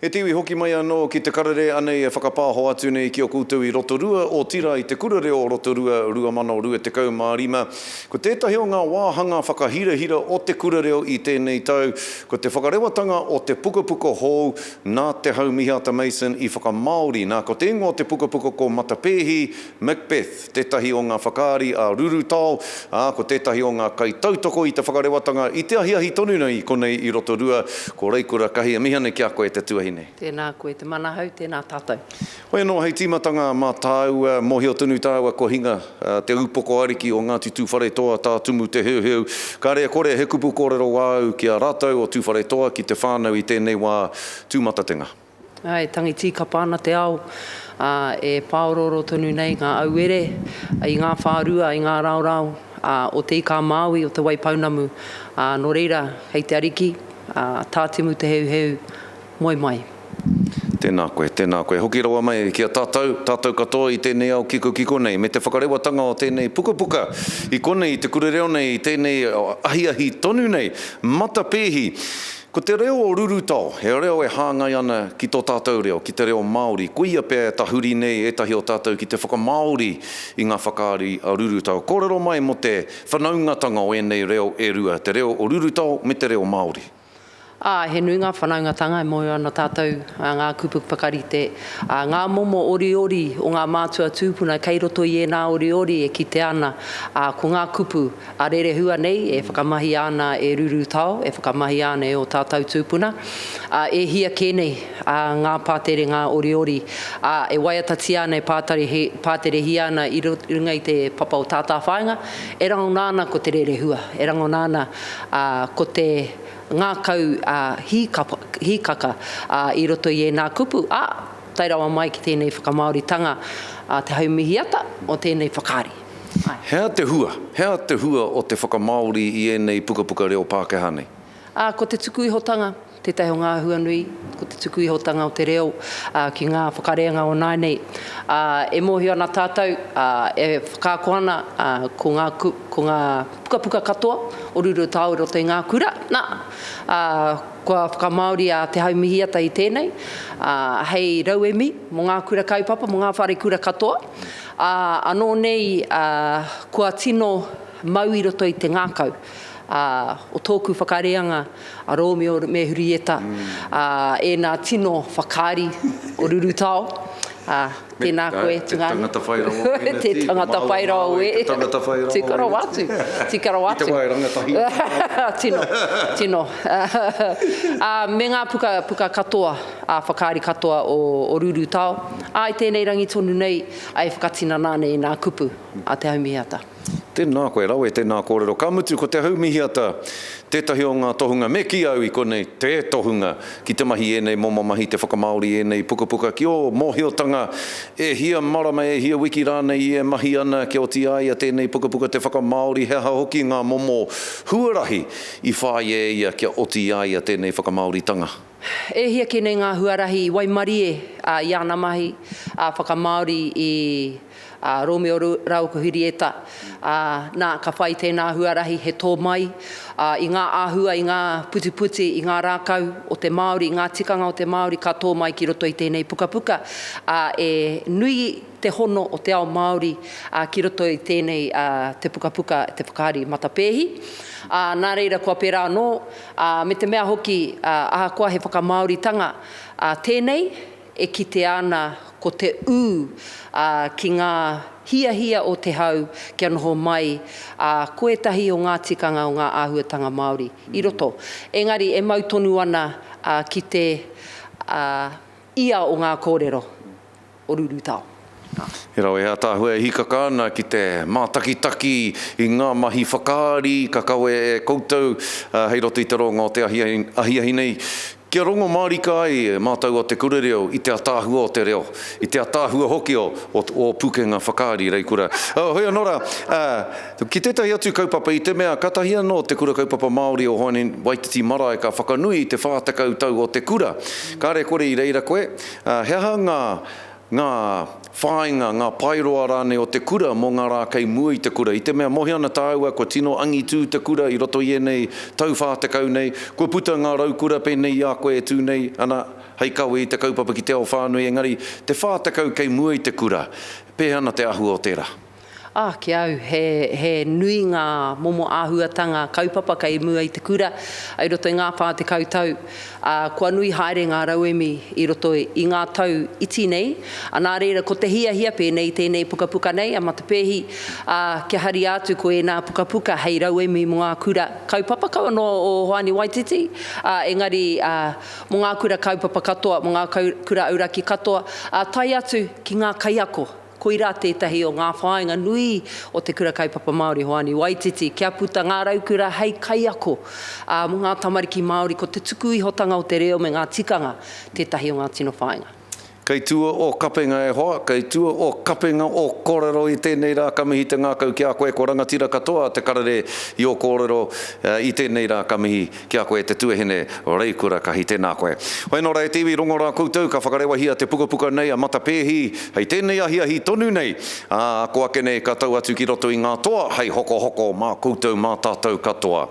E te iwi hoki mai anō ki te karere anei e whakapāho atu nei ki a koutou i Rotorua, otirā i Te Kura Reo o Rotorua 2025. Ko tētahi o ngā wāhanga whakahirahira o Te Kura Reo i tēnei tau, ko te whakarewatanga o te pukapuka hou nā Te Haumihiata Mason i whakamāori. Nā, ko te ingoa o te pukapuka ko Matapēhi Macbeth, tētahi o ngā whakaari a Rurutao, ā, ko tētahi o ngā kaitautoko i te whakarewatanga i te ahiahi tonu nei i konei i Rotorua, ko Reikura Kahi. E mihi ana ki a koe te tuahine. Tēnā koe te manahau, tēnā tātou. Hoi anō hei tīmatanga mā tāua, mōhio tonu tāua kua hinga te ūpoko ariki o Ngāti Tūwharetoa, Tā Tumu Te Heuheu. Kāre e kore he kupu kōrero āu ki a rātou o Tūwharetoa, ki te whānau i tēnei wā tūmatatenga. Ā, e tangi tīkapa ana te ao, ā, e pāorooro tonu nei ngā auere i ngā whārua, i ngā raorao, ā, o Te Ika-a-Māui, o Te Waipounamu, ā, nō reira, kei te Ariki, ā, Tā Timu Te Heuheu, moe mai. Tēnā koe, tēnā koe. Hoki rawa mai ki a tātou, tātou katoa i tēnei ao kikokiko nei, me te whakarewatanga o tēnei pukapuka i konei, i te kura reo nei, i tēnei ahiahi tonu nei. Matapēhi. Ko te reo o Rurutao, he reo e hāngai ana ki tō tātou reo, ki te reo Māori. Koia pea e tahuri nei ētahi o tātou ki te whakamāori i ngā whakaari a Rurutao. Kōrero mai mō te whanaungatanga o ēnei reo e rua, te reo o Rurutao me te reo Māori. Ā, he nui ngā whanaungatanga e mōhio ana tātou, ngā kupu whakarite, ā, ngā momo oriori o ngā mātua tūpuna kei roto i ēnā oriori e kitea ana, ā, ko ngā kupu, A rerehua nei e whakamahia ana e Rurutao, e whakamahia ana e ō tātou tūpuna, ā, e hia kē nei ngā pātere, ngā oriori, ā, e waiatatia ana, e pāterehia ana i runga i te papa o Tātāwhāinga, e rangona ana ko te rerehua, e rangona ana ko te ngākau hīkaka i roto i ēnā kupu, ā, tae rawa mai ki tēnei whakamāoritanga a Te Haumihiata o tēnei whakaari. Āe. Hea te hua? Hea te hua o te whakamāori i ēnei pukapuka reo Pākehā nei? Ā, ko te tuku ihotanga tētahi o ngā hua nui, ko te tuku ihotanga o te reo, ā, ki ngā whakareanga o nāianei. Ā, e mōhio ana tātou, ā, e whakaako ana, ā, ko ngā ku, ko ngā pukapuka katoa o Rurutao i roto i ngā kura, nā, ā, kua whakamāori a Te Haumihiata i tēnei, ā, hei rauemi mō ngā kura kaupapa, mō ngā wharekura katoa. Ā, anō nei, ā, kua tino mau i roto i te ngākau, ā, o tōku whakareanga, a Rōmio me Hurieta, ā, ēnā tino whakaari o Rurutao, ā, tēnā koe, tungāne. Te tangata whai rawa koinā Te tangata whai rawa e. Te tangata whai rawa Tika rawa atu, tika rawa atu. I te wā e rangatahi ana. Tino, tino. Ā, me ngā puka, puka katoa, ā, whakaari katoa o, o Rurutao. Ā, i tēnei rangi tonu nei, ā, e whakatinana ana i ngā kupu a Te Haumihiata. Tēnā koe, rawe tēnā kōrero. Ka mutu, ko Te Haumihiata tētahi o ngā tohunga, me kī au i konei, te tohunga ki te mahi ēnei momo mahi, te whakamāori ēnei pukapuka ki ō mōhiotanga e hia marama, e hia wiki rānei i e mahi ana kia oti a ia tēnei pukapuka te whakamāori, he aha hoki ngā momo huarahi i whāia e ia kia oti i a ia tēnei whakamāoritanga. E hia kē nei ngā huarahi i waimarie i āna mahi whakamāori i a Rōmeo rāua ko Hurieta, ā, nā, ka whai tēnā huarahi he tō mai i ngā āhua, i ngā putiputi, i ngā rākau o te Māori, i ngā tikanga o te Māori ka tō mai ki roto i tēnei pukapuka, ā, e nui te hono o te ao Māori ki roto i tēnei te pukapuka te whakaari matapēhi, ā, nā reira kua pērā anō Ā, me te mea hoki, ā, ahakoa he whakamāoritanga, ā, tēnei, e kitea ana ko te ū, ā, ki ngā hiahia o te hau kia noho mai, ā, ko ētahi o ngā tikanga o ngā āhuatanga Māori i roto. Engari e mau tonu ana, ā, ki te, ā, ia o ngā kōrero. o Rurutao. He rawe, he ataahua e hikaka ana ki te mātakitaki i ngā mahi whakaari ka kawe e koutou hei roto i te roanga o te ahiahi nei, kia rongo mārika ai mātou o Te Kura Reo i te ataahua o te reo, i te ataahua hoki o ō pukenga whakaari, Reikura. Hoi anō rā, ki tētahi atu kaupapa i te mea katahi anō Te Kura Kaupapa Māori o Hoani Waititi Marae ka whakanui i te 40 tau o te kura. Kāre kore i reira koe, Ā, he aha ngā, ngā whāinga, ngā paeroa rānei o te kura mō ngā rā kei mua i te kura? I te mea, mōhio ana tāua kua tino angitū te kura i roto i ēnei tau 40 nei, kua puta ngā raukura pēnei i a koe e tū nei, ana. hei kawe i te kaupapa ki te ao whānui, engari te 40 kei mua i te kura, pēhea ana te āhua o tērā? Ā, ki a au, he, he nui ngā momo āhuatanga kaupapa kei mua i te kura i roto i ngā 40 tau, ā, kua nui haere ngā rauemi i roto i ngā tau iti nei, ā, nā reira ko te hiahia pēnei i tēnei pukapuka nei a Matapēhi, ā, kia haria atu ko ēnā pukapuka hei rauemi mō ngā kura kaupapa, kaua noa o Hoani Waititi, ā, engari, ā, mō ngā kura kaupapa katoa, mō ngā kura auraki katoa, ā, tae atu ki ngā kaiako. Koirā tētahi o ngā whāinga nui o Te Kura Kaupapa Māori Hoani Waititi, kia puta ngā raukura hei kaiako, ā, mō ngā tamariki Māori ko te tuku ihotanga o te reo me ngā tikanga tētahi o ngā tino whāinga. Kei tua o Kapenga e hoa, kei tua o Kapenga o korero i tēnei rā ka mihi te ngākau ki a koe ko rangatira katoa te karere i o kōrero i tēnei rā ka mihi Ki a koe te tuahine Reikura Kahi tēnā koe. Hoi nō rā e te iwi rongo rā koutou ka whakarewahia te pukapuka nei a Matapēhi hei tēnei ahiahi tonu nei, ā, ako ake nei ka tau atu ki roto i ngā toa hei hokohoko mā koutou mā tātou katoa.